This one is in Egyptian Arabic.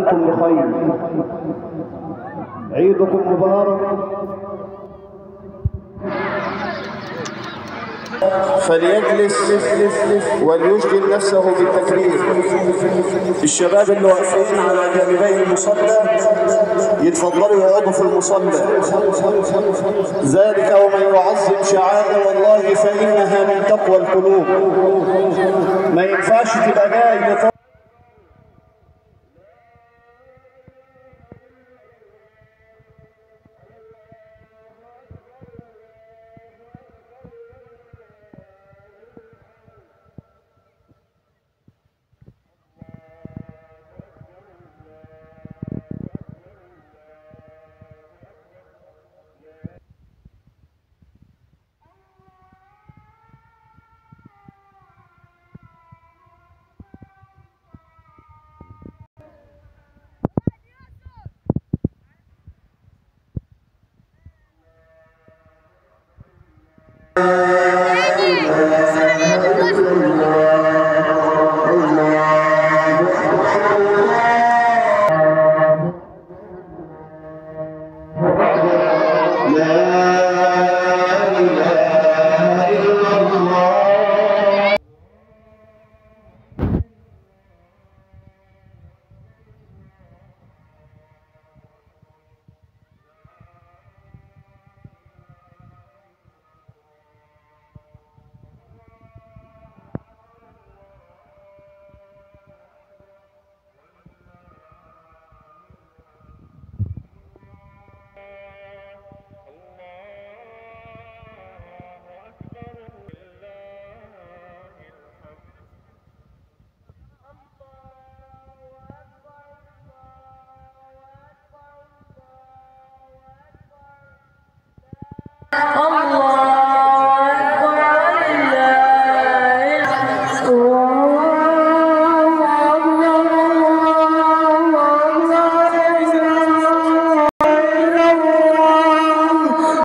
وأنتم بخير. عيدكم مبارك. فليجلس وليشغل نفسه بالتكبير. الشباب اللي واقفين على جانبي المصلى يتفضلوا يقعدوا في المصلى. ذلك ومن يعظم شعائر الله فإنها من تقوى القلوب. ما ينفعش تبقى جاي Yeah.